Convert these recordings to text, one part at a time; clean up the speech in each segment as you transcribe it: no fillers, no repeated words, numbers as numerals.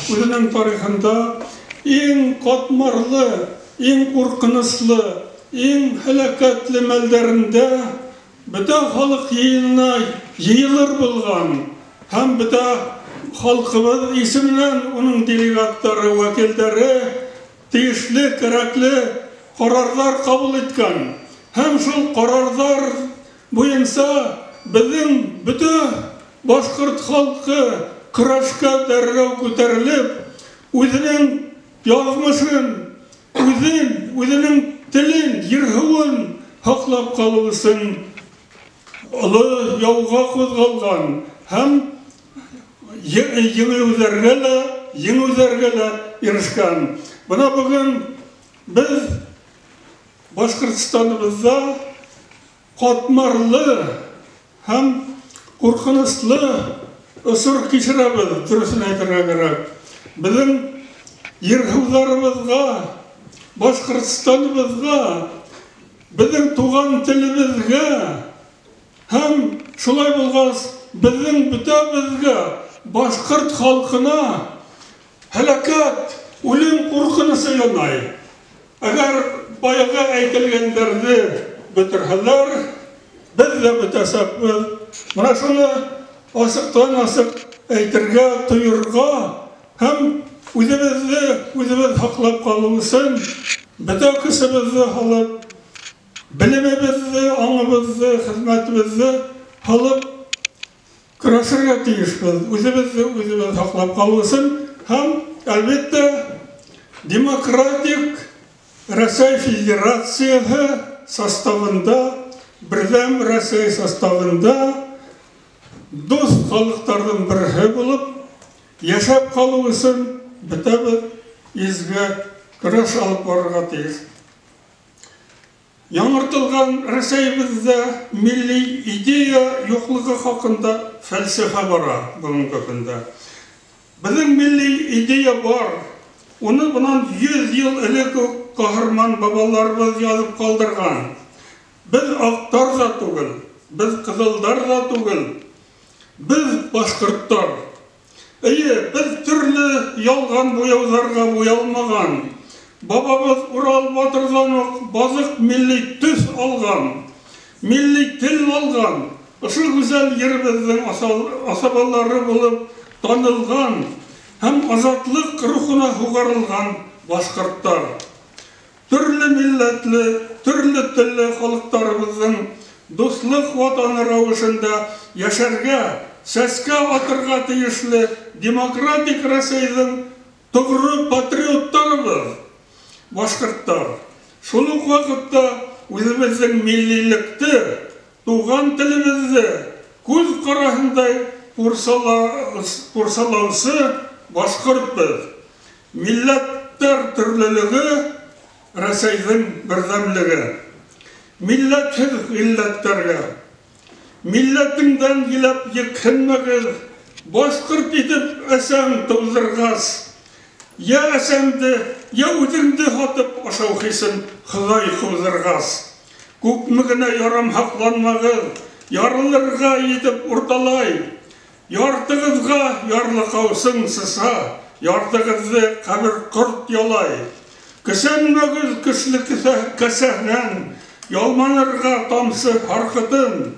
үзенең тарихында иң катмарлы, иң куркынычлы, иң һәлакәтле мәлдәрендә бөтә халык йыйынына йыйылыр булган һәм бөтә халкыбыз исеменнән уның делегатлары, вәкилдәре тиешле, кәрәкле карарлар кабул иткән. Һәм шул карарлар буенча безнең бөтә башкорт халкы көрәшкә дәррәү күтәрелеп, үзенең язмышын, үзен, үзенең телен, җир-һуын һаклап калу өчен олы яуга кузгалган һәм җиңелүләргә лә, җиңүләргә лә ирешкән. Бына бүген без Башкортстаныбызда катмарлы һәм куркынычлы осыр кичерәбез, дөресен әйтергә кирәк. Безнең җир-һуларыбызга, Башкортстаныбызга, безнең туган телебезгә һәм шулай булгач, безнең бөтәбезгә, башкорт халкына һәлакәт, үлем куркынычы янай. Әгәр баягы әйтелгәннәрне бетерһәләр, без дә бетәсәкбез. Менә шуны асыктан-асык әйтергә, тоерга һәм үзебезне үзебез һаклап калу өчен бөтә көчебезне алып, белемебезне, аңыбызны, хезмәтебезне алып көрәшергә тиешбез. Үзебезне үзебез һаклап калу өчен һәм, әлбәттә, демократик Рәсәй Федерацияһы составында, Бердәм Рәсәй составында дус халыкларның бере булып яшәп калу өчен бөтәбез изге көрәш алып барырга тиеш. Яңартылган Рәсәйебездә милли идея юклыгы хакында фәлсәфә бара бүгенге көндә. Безнең милли идея бар. Уны бунан 100 ел элек үк каһарман бабаларыбыз язып калдырган. Без актар да түгел, без кызылдар да түгел, без башкортлар. Әйе, без төрле ялган буяуларга буялмаган. Бабабыз Урал батырдан ук базык милли төс алган, милли тел алган, ошо гүзәл еребезнең асабалары булып танылган һәм азатлык рухына һугарылган башкортлар. Төрле милләтле, төрле телле халыкларыбызның дуслык ватаны рәвешендә яшәргә, сәскә атырга тиешле демократик Рәсәйнең тугры патриоттарыбыз, башкортлар. Шул ук вакытта үзебезнең миллилекте, туган телебезне күз караһындай курсалаучы башкортбыз. Милләтләр төрлелеге Рәсәйнең бердәмлеге. Милләтһез милләтләргә. Милләтеңдән елап йөкһенмәгез, башкорт итеп әсәң туздыргас. Я әсәңде, я үзеңде һатып ашау хисен Ходай кудыргас. Күпме генә ярамһакланмагыз, ярылырга итеп урталай. Яртыгызга ярлыкаусың сыса, яртыгызны кабер корт ялай. Көсәнмәгез көчле кәсәһнән, ялманырга тамсы һаркытын.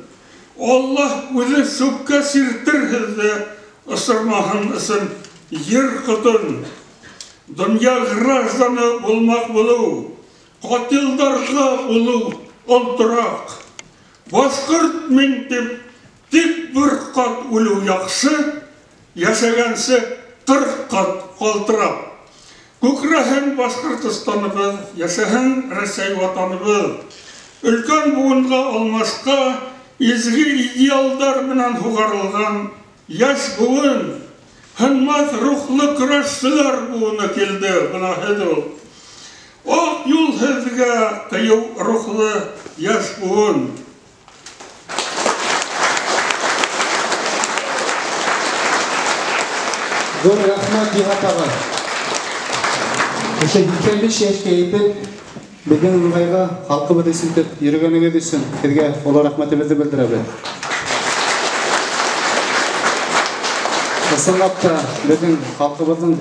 Аллаһ үзе сүккә сиртер һеҙҙе, осормаһын өсөн ер ҡотон. Донъя гражданы булмаҡ булыу, ҡатилдарға булыу олтораҡ. Башҡорт мин тип тик бер ҡат үлеү яҡшы, йәшәгәнсе 40 ҡат ҡалтырап. Күкрәһен Башҡортостаныбыҙ, йәшәһен Рәсәй ватаныбыҙ. Өлкән быуынға алмашҡа изге идеалдар менән һуғарылған йәш быуын, һынмаҫ рухлы көрәшселәр быуыны килде. Бына һеҙ ул. Аҡ юл һеҙгә, ҡыйыу рухлы йәш быуын. Ҙур рәхмәт, Йыһат ағай. Ошо 85 йәшкә етеп, беҙҙең ыңғайға халҡыбыҙ өсөн тип йөрөгәнегеҙ өсөн һеҙгә оло рәхмәтебеҙҙе белдерәбеҙ. Ысынлап та беҙҙең халҡыбыҙҙың